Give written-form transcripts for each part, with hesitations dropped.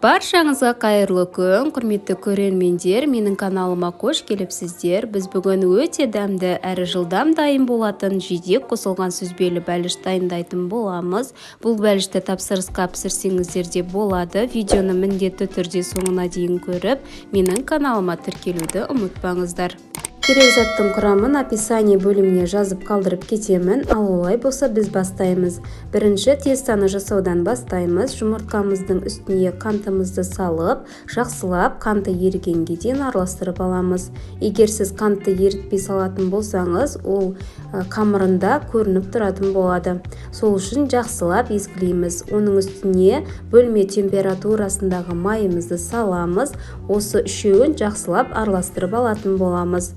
Баршаңызға қайырлы күн, құрметті көрермендер, менің каналыма қош келіпсіздер. Біз бүгін өте дәмді әрі жылдам дайын болатын жидек қосылған сүзбелі бәліш дайындайтын боламыз. Бұл бәлішті тапсырысқа пісірсеңіздер де болады. Видеоны міндетті түрде соңына дейін көріп, менің каналыма тіркелуді ұмытпаңыздар. Керек заттың құрамын описание бөліміне жазып қалдырып кетемін. Ал олай болса біз бастаймыз. Бірінші тестаны жасаудан бастаймыз. Жұмыртқамыздың үстіне қантымызды салып, жақсылап қанты ерігенге дейін араластырып аламыз. Егер сіз қантты ерітпей салатын болсаңыз, ол қамырында көрініп тұратын болады. Сол үшін жақсылап езгілейміз. Оның үстіне бөлме температурасындағы майымызды саламыз. Осы үшеуін жақсылап араластырып алатын боламыз.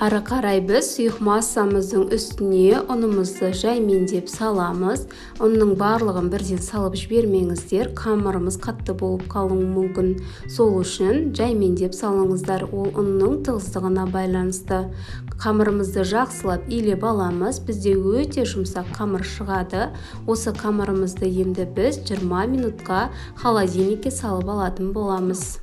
Ары қарай біз сұйық массамыздың үстіне ұнымызды жаймендеп саламыз. Ұнның барлығын бірден салып жібермеңіздер, қамырымыз қатты болып қалуы мүмкін. Сол үшін жаймендеп салыңыздар, ол ұнның тығыздығына байланысты. Қамырымызды жақсылап илеп аламыз. Бізде өте жұмсақ қамыр шығады. Осы қамырымызды енді біз 20 минутқа холодильникке салып алатын боламыз.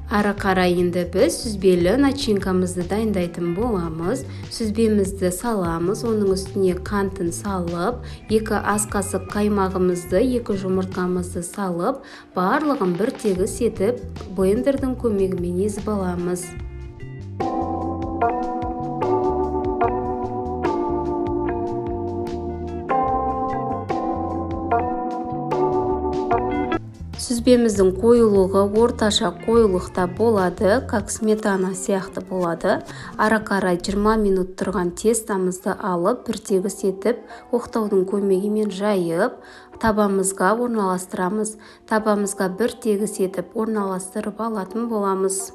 Ары қарай енді біз сүзбелі начинкамызды дайындайтын боламыз. Сүзбемізді саламыз, оның үстіне қантын салып, 2 ас қасық қаймағымызды, 2 жұмыртқамызды салып, барлығын бір тегіс етіп блендердің көмегімен езіп аламыз. Сүзбеміздің қоюлығы орташа қоюлықта болады, как сметана сияқты болады. Ары қарай 20 минут тұрған тестамызды алып, бір тегіс етіп, оқтаудың көмегімен жайып, табамызға орналастырамыз. Табамызға бір тегіс етіп орналастырып алатын боламыз.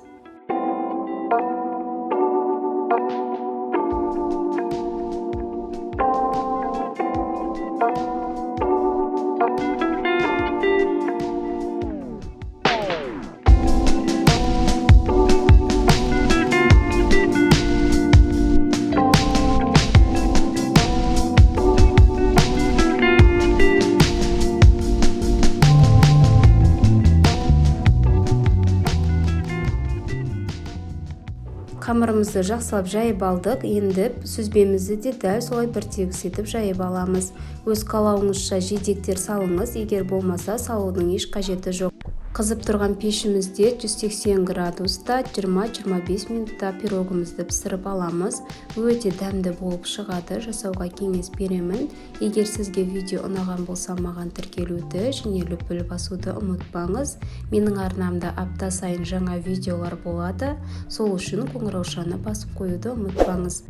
Қамырымызды жақсылап жайып алдық. Енді сүзбемізді де дәл солай бір тегіс етіп жайып аламыз. Өз қалауыңызша жидектер салыңыз, егер болмаса салудың еш қажеті жоқ. Қызып тұрған пешімізде 180 градуста 20-25 минутта пирогымызды пісіріп аламыз. Өте дәмді болып шығады, жасауға кеңес беремін. Егер сізге видео ұнаған болса, маған тіркелуді және лүпіл басуды ұмытпаңыз. Менің арнамда апта сайын жаңа видеолар болады. Сол үшін қоңыраушаны басып қоюды ұмытпаңыз.